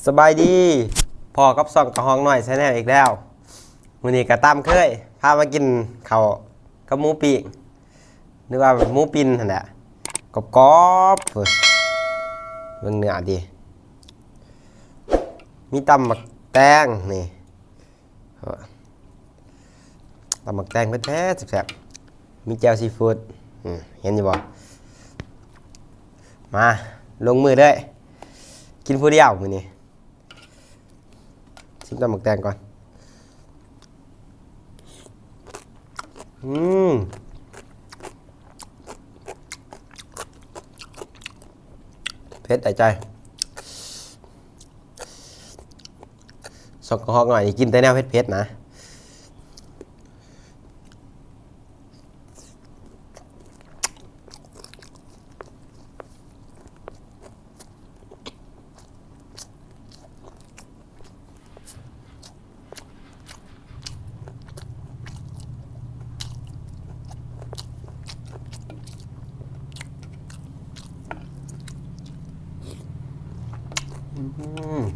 ສະບາຍດີ ພໍ້ກັບຊ່ອງກະຮອງນ້ອຍແຊນແນວອີກແລ້ວ. ມື້ນີ້ກໍຕາມເຄີຍ ພາມາກິນເຂົ້າກັບໝູປີ້ງ ຫຼືວ່າໝູປິ່ນຫັ້ນແຫຼະ ກອບໆ ເບິ່ງເນື້ອຕິ ມີຕຳໝາກແຕງນີ້ ຕຳໝາກແຕງເຜັດໆ ແຊບໆ ມີແຈ່ວຊີຟູດ ອືມ ເຫັນຢູ່ບໍ່? ມາ ລົງມືເລີຍ ກິນຜູ້ດຽວມື້ນີ້. ຊິມຕຳໝາກແຕງກ່ອນ ອືມ ເຜັດໄດ້ໃຈ. ຊ່ອງກະຮອງນ້ອຍນີ້ກິນແຕ່ແນວເຜັດໆ ນະ. ອືມ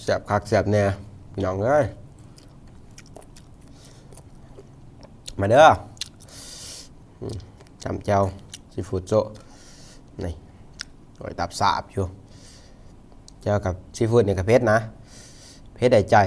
ແຊບຄັກແຊບແນ່ ພີ່ນ້ອງເອີຍ ມາເດີ ອືມ ຈ້ຳແຈ່ວຊີຟູດໂຈະ ນີ້ ໂອ້ຍ ຕັບສາບຢູ່ ແຈ່ວກັບຊີຟູດນີ້ກໍເຜັດນະ ເຜັດໄດ້ໃຈ.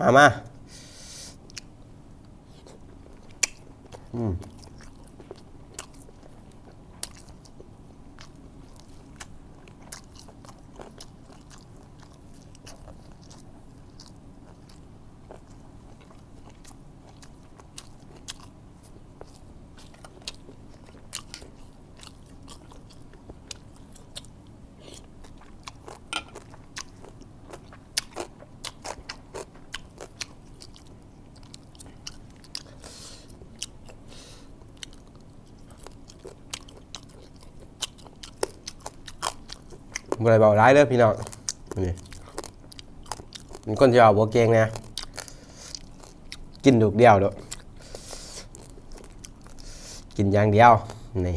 ມາ ມາ ອືມ. ບໍ່ໄດ້ເວົ້າຫຼາຍເດີພີ່ນ້ອງ ນີ້ ເປັນຄົນທີ່ເວົ້າບໍ່ເກັ່ງນະ ກິນລູກດຽວໂລດ ກິນຢ່າງດຽວ ນີ້.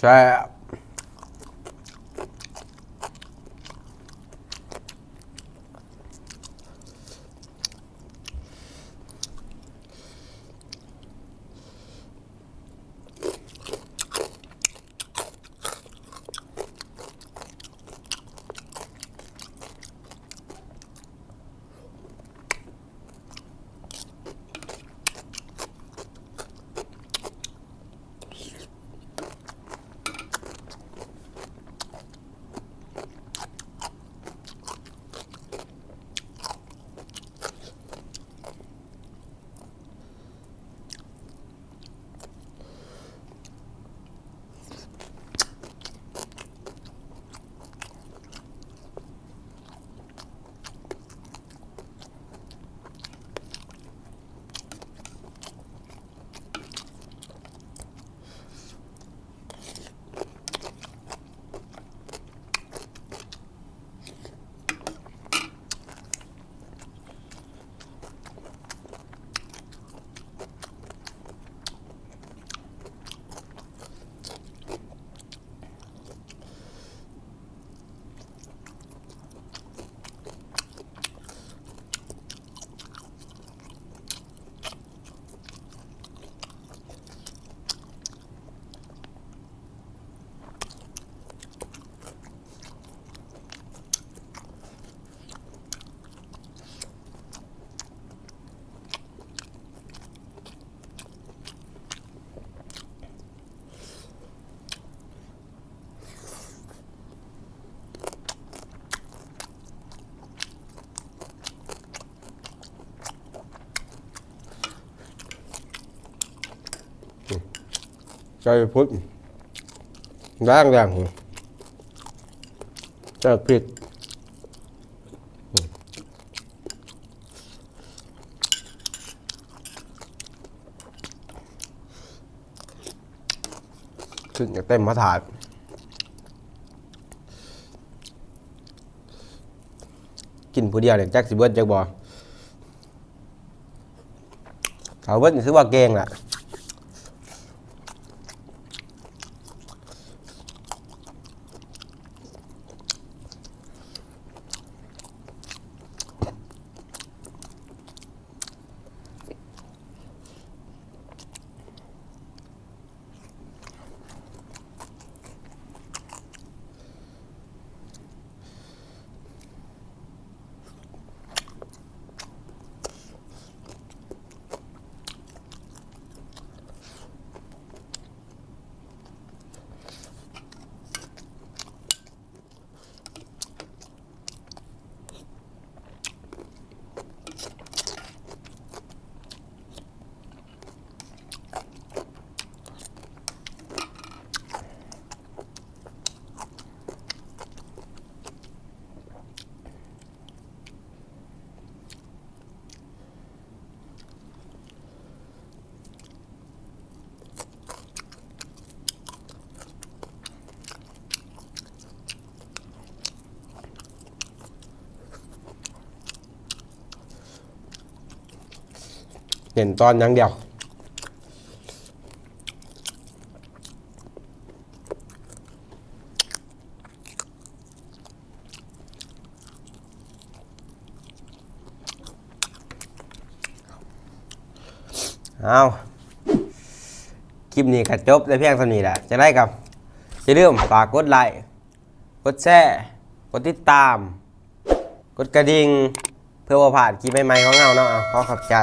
ແຊບ. ແ ໄປພຸດ ແດງໆ ແລ້ວພລິກ ຂຶ້ນຈາກເຕັມມາຖ່າຍ ກິນຜູ້ດຽວນີ້ຈັກຊິເບິດຈັກບໍ່. ຖ້າເບິດນີ້ຖືວ່າເກັ່ງລະ. ເນັ້ນຕອນຢ່າງດຽວ. ເອົາ ຄລິບນີ້ກໍຈົບໄດ້ພຽງສ່ຳນີ້ແຫຼະ. ຈັ່ງໃດກໍຢ່າລືມຝາກກົດໄລ້ ກົດແຊ ກົດຕິດຕາມ ກົດກະດິ່ງ ເພື່ອບໍ່ພາດຄລິບໃໝ່ໆຂອງເຮົາເນາະ. ຂໍຂອບໃຈ.